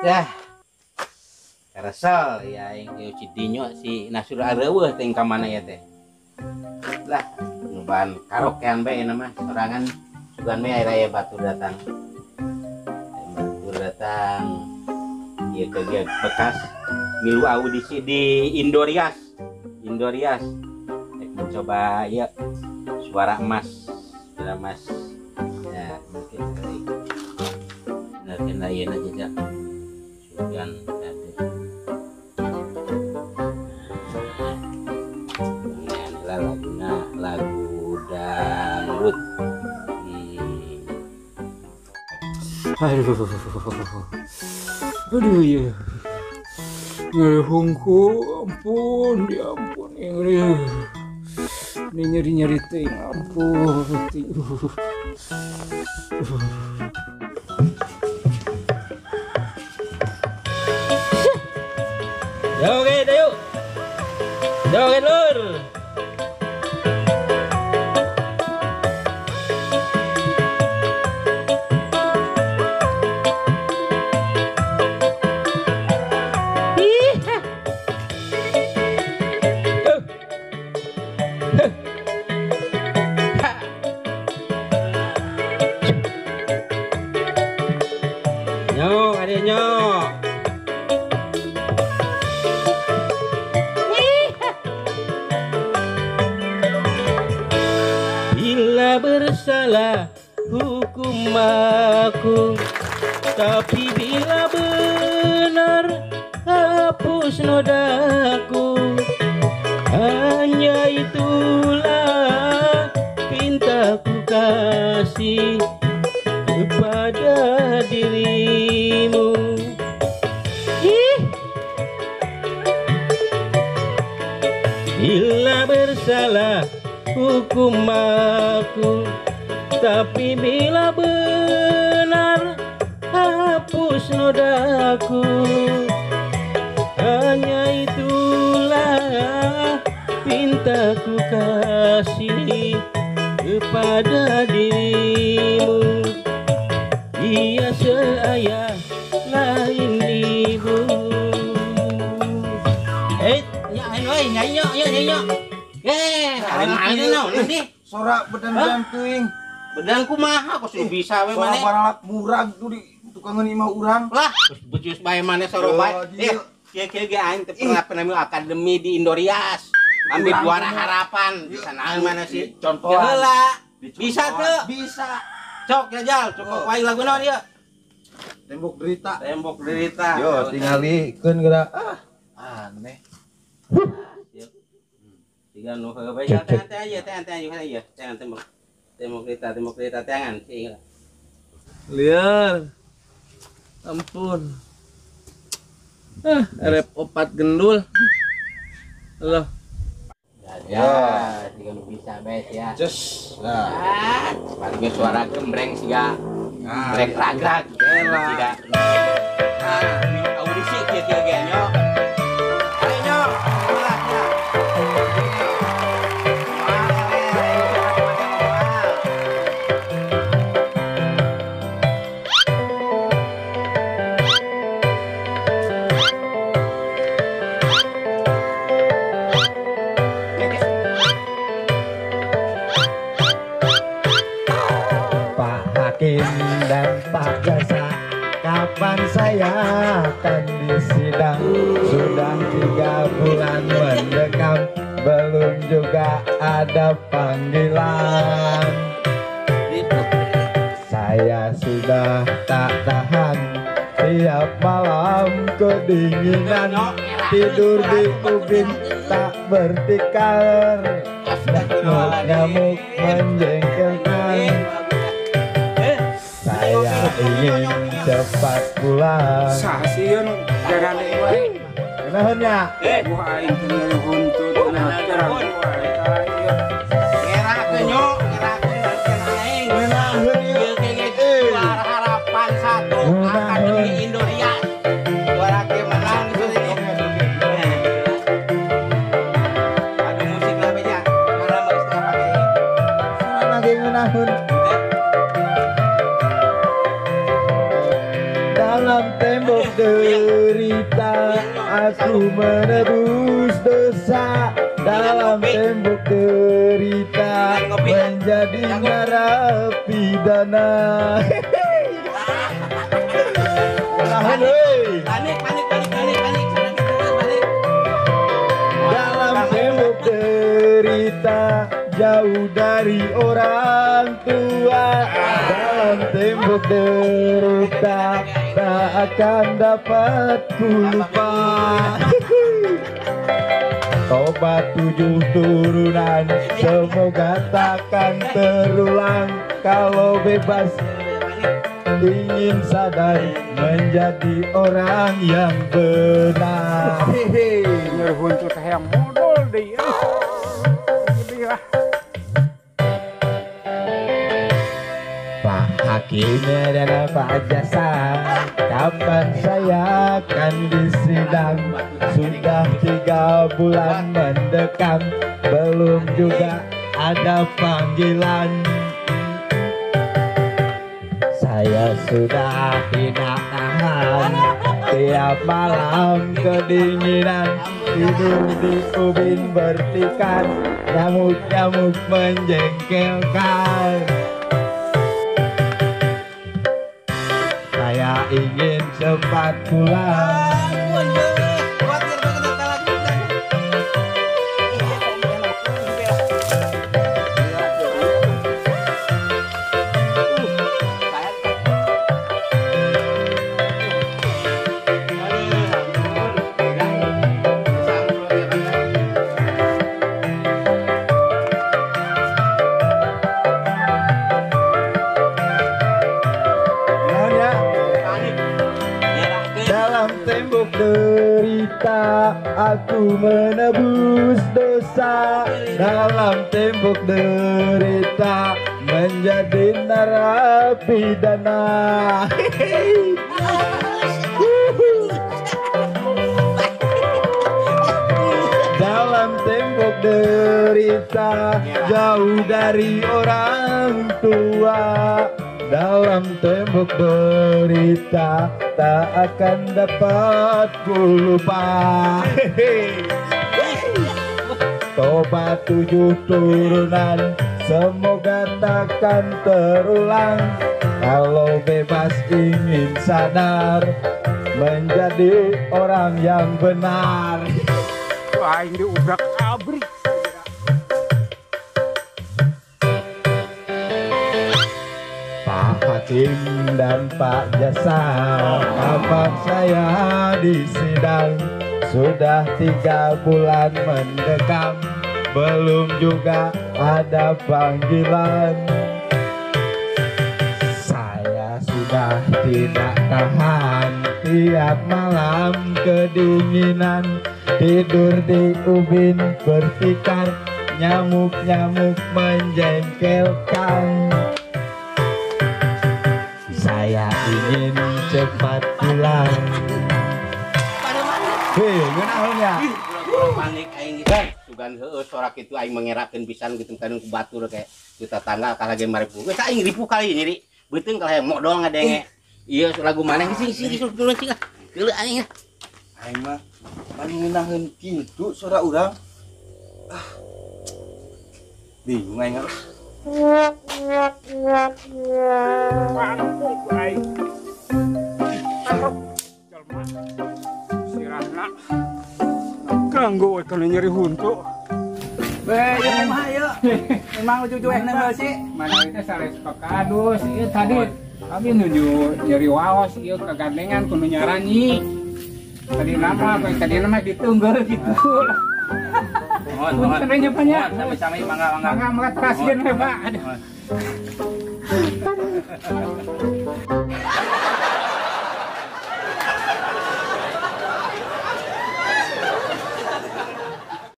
Dah. Karesel ya aing ieu Cidinyo si Nasur areueuh teh ka mana ya teh. Lah, nyobaan karaokean bae na mah sorangan sugan we aya batur datang. Batur datang. Ieu teh bekas milu audisi di Indorias. Indorias. Rek mencoba ya suara emas. Suara emas. Ya, mungkin baik. Bener kena ieu na jejak. Sugan tadi. Nah, laguna lagu dangdut. Aduh. Aduh ya. Nyeri hungku, ampun, ya ampun, nyeri. Ini nyeri-nyeri ting, ampun, ting. Joget ayo. Joget lur. Nyo, ada nyo. Bila bersalah hukum aku, tapi bila benar hapus nodaku. Hanya itulah pintaku kasih kepada dirimu. Ih. Bila bersalah hukum aku, tapi bila benar hapus nodaku. Hanya itulah pintaku kasih kepada dirimu. Dia seayah lain ibu. Nyanyi, nyanyi, nyanyi. Sorak bedan teuing. Bedan kumaha kok sih bisa we maneh. Sorak baralak murag tuh di tukangan imah urang. Lah, becus bae maneh soro bae. Kieu-kieu ge aing teu pernah pernah akademi di Indorias. Ambil juara harapan. Bisa naon mana sih? Contohan. Heula. Bisa teu? Bisa. Cok jajal, cukup wae lagu naon ieu? Tembok derita. Tembok derita. Yo tingalikeun geura. Ah, aneh. Tiga nu heuh bae teh teh aja teh teh aja aja teh tembok. Tembok derita tangan sih. Liar. Ampun. Ah, rep opat gendul. Loh. Ya, tiga nu bisa bae ya. Cus. Nah, paling suara gembreng siga. Brek ragrag. Siga. Nah, audisi kieu-kieu ge nyo. Ayo nyo. Ulah ya. Pak Hakim dan Pak Jaksa, kapan saya akan disidang? Sudah 3 bulan mendekam, belum juga ada panggilan. Saya sudah tak tahan, tiap malam kedinginan, tidur di ubin tak bertikar, nyamuk-nyamuk menjengkelkan. Saya ingin cepat pulang. Sasieun jangan wae. Naon nya? Wah aing teh nyeri huntut nah terang wae. Ngerakeun nyo, ngerakeun aing. Ngerakeun ieu. Suara harapan satu Akademi Indorias. Suara ke menang di sini. Aduh musik lah beja. Karena mau istirahat pakai. Sana lagi ngeunaheun. Dalam tembok derita aku menebus dosa. Dalam tembok derita menjadi narapidana. Panik, panik, panik, panik, panik, panik. Dalam tembok derita jauh dari orang tua. Dalam tembok derita tak akan dapat ku lupa. Tobat 7 turunan, semoga takkan terulang. Kalau bebas ingin sadar menjadi orang yang benar. Hehe, nyerhuntu teh yang modal deh. Pak Hakim dan Pak Jasa, kapan saya akan disidang? Sudah 3 bulan mendekam, belum juga ada panggilan. Saya sudah tidak tahan, tiap malam kedinginan, tidur di ubin bertikan, nyamuk-nyamuk menjengkelkan. Saya ingin cepat pulang. Derita aku menebus dosa. Dalam tembok derita menjadi narapidana. Dalam tembok derita jauh dari orang tua. Dalam tembok derita tak akan dapat ku lupa. Tobat 7 turunan, semoga takkan terulang. Kalau bebas ingin sadar menjadi orang yang benar. Aing diubrak-abrik. Pak Hakim dan Pak Jasa, kapan saya disidang? Sudah 3 bulan mendekam, belum juga ada panggilan. Saya sudah tidak tahan, tiap malam kedinginan, tidur di ubin bertikar, nyamuk-nyamuk menjengkelkan. Saya ingin cepat pulang. Hei, ngeunahun ya? Panik aing gitu. Sugan heueuh sorak kitu aing mengerakeun pisan gitu kadung ku batur kayak ku tetangga kalah ge maripuh. Geus aing ripuh kali nyeri. Beuteung kalah modol ngadenge. Ieu lagu maneh sing sing turun sing ah. Geuleuh aing ah. Aing mah pan ngeunaheun kitu sora urang. Ah. Bingung aing ah. Pangpung aing. Jelma sirahna. Ganggu we kana nyeri huntu. Weh, ieu mah ieu. Memang ujug-ujug nembel sih. Mana itu sales pakadus ieu tadi kami nuju nyeri waos ieu kagandengan kudu nyaranyi. Tadi nama, tadi nama ditunggu gitu lah. Mohon, mohon. Banyak. Sami-sami mangga mangga. Mangga mangga teraskeun we, Pak. Aduh.